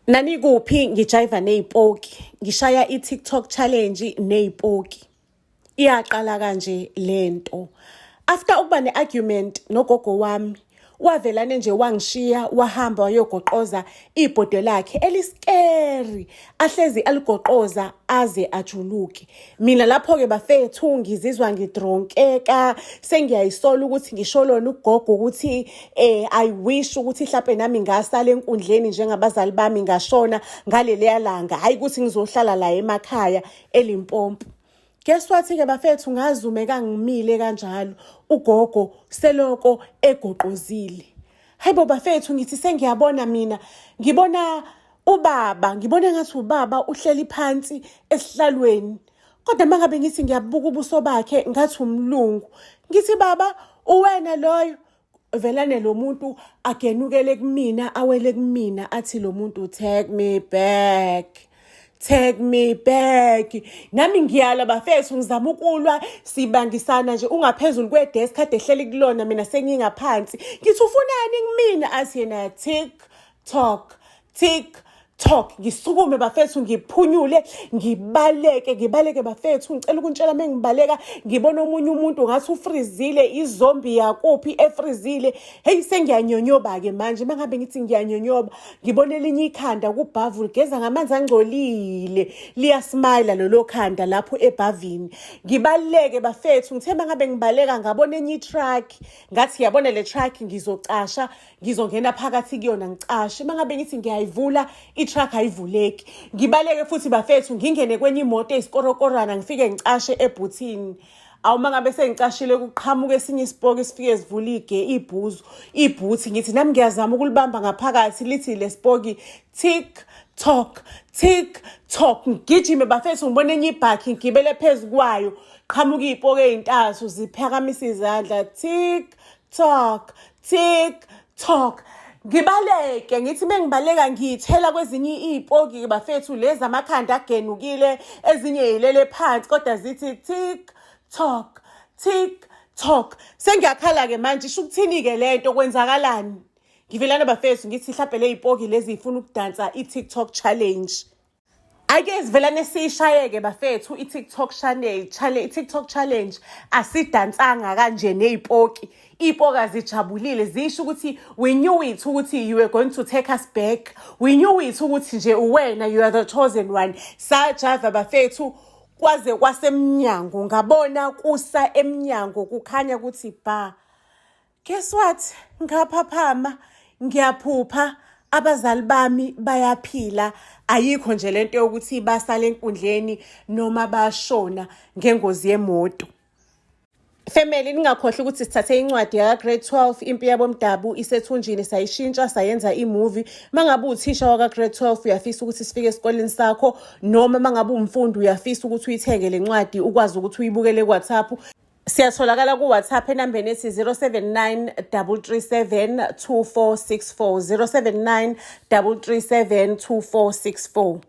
Nanikuphi ngijayiva ney'poki, ngishaya i-TikTok challenge ney'poki. Iyaqala kanje lento. After ukuba ne-argument nogogo wami, wavelane nje wangishiya wahamba wayogoqoza ibhodwe lakhe eliskeri ahlezi aligoqoza aze ajuluke. Mina lapho-ke bafethu ngizizwa ngidronkeka sengiyayisola ukuthi ngisho lona ugogo ukuthi I wish ukuthi hlampe nami ngasala enkundleni njengabazali bami ngashona ngaleliya langa, hhayi ukuthi ngizohlala la emakhaya eLimpopo. Guess what-ke bafethu, ngazume kangimile kanjalo ugogo seloko egoqozile. Hayibo bafethu, ngithi sengiyabona mina, ngibona ubaba, ngibona ngathi ubaba uhleli phansi esihlalweni. Kodwa uma ngabe ngithi ngiyabuka ubuso bakhe ngathi umlungu. Ngithi baba, uwena loyo? Velane lo muntu agenukele kumina, awele kumina, athi lo muntu take me back. Take me back. Nami ngiyala bafethu, ngizama ukulwa, sibangisana nje ungaphezulu kwedesk kade ehleli kulona, mina sengingaphansi. Ngithi ufunani kumina? Athi yena tick tock, tick tock. Ngisukume bafethu, ngiphunyule, ngibaleke, ngibaleke bafethu. Ngicela ukuntshela, mengibaleka ngibona omunye umuntu ngathi ufrizile, izombi yakuphi efrizile. Hey, sengiyanyonyoba-ke manje. Mangabe ngithi ngiyanyonyoba, ngibona elinye ikhanda kubhavu ligeza ngamanzi angcolile, liyasmayila lolo khanda lapho ebhavini. Ngibaleke bafethu, ngithe mangabe ngibaleka ngabona enye i-truck, ngathi yabona le truck ngizocasha, ngizongena phakathi kuyona ngicashe. Mangabe ngithi ngiyayivula i-truck ayivuleki. Ngibaleke futhi bafethu, ngingene kwenye imoto eyisikorokorwana, ngifike ngicashe ebhuthini. Awu, mangabe sengicashile kuqhamuka esinye isipoki sifike sivula ige ibhuzu ibhuthi. Ngithi nami ngiyazama ukulibamba ngaphakathi, lithi lesipoki tick tock, tick tock. Ngigijime bafethu, ngibona enye ibhakhi, ngigibele phezu kwayo. Qhamuka iy'poki ey'ntathu ziphakamisa izandla, tick tock, tick tock. Ngibaleke, ngithi mengibaleka ngiyithela kwezinye iy'poki bafethu, lezi amakhanda agenukile, ezinye y'lele phansi kodwa zithi tick tock, tick tock. Sengiyakhala-ke manje, isho ukuthini-ke le nto, kwenzakalani? Ngivelana bafethu, ngithi hlampe le y'poki lezi y'funa ukudansa i-TikTok challenge. Ake sivelane siyishayeke bafethu i-TikTok challenge, i-TikTok challenge asidansanga kanje ney'poki. Iy'poki azijabulile, zisho ukuthi we knew it ukuthi you were going to take us back. We knew it ukuthi nje uwena, you are the chosen one. Sajava bafethu kwaze kwasemnyango, ngabona kusa emnyango kukhanya ukuthi ba. Guess what? Ngaphaphama ngiyaphupha abazali bami bayaphila, ayikho nje lento yokuthi basale enkundleni noma bashona ngengozi yemoto. Family, ningakhohlwa ukuthi sithathe incwadi yaka grade 12, Impi Yabomdabu Isethunjini, sayishintsha sayenza i-movie. Mangabe uthisha waka grade 12 uyafisa ukuthi sifike esikoleni sakho, noma mangabe umfundi uyafisa ukuthi uyithenge le ncwadi ukwazi ukuthi uyibukele ku-WhatsApp, siyatholakala ku-WhatsApp enambeni ethi 079 337 2464, 079 337 2464.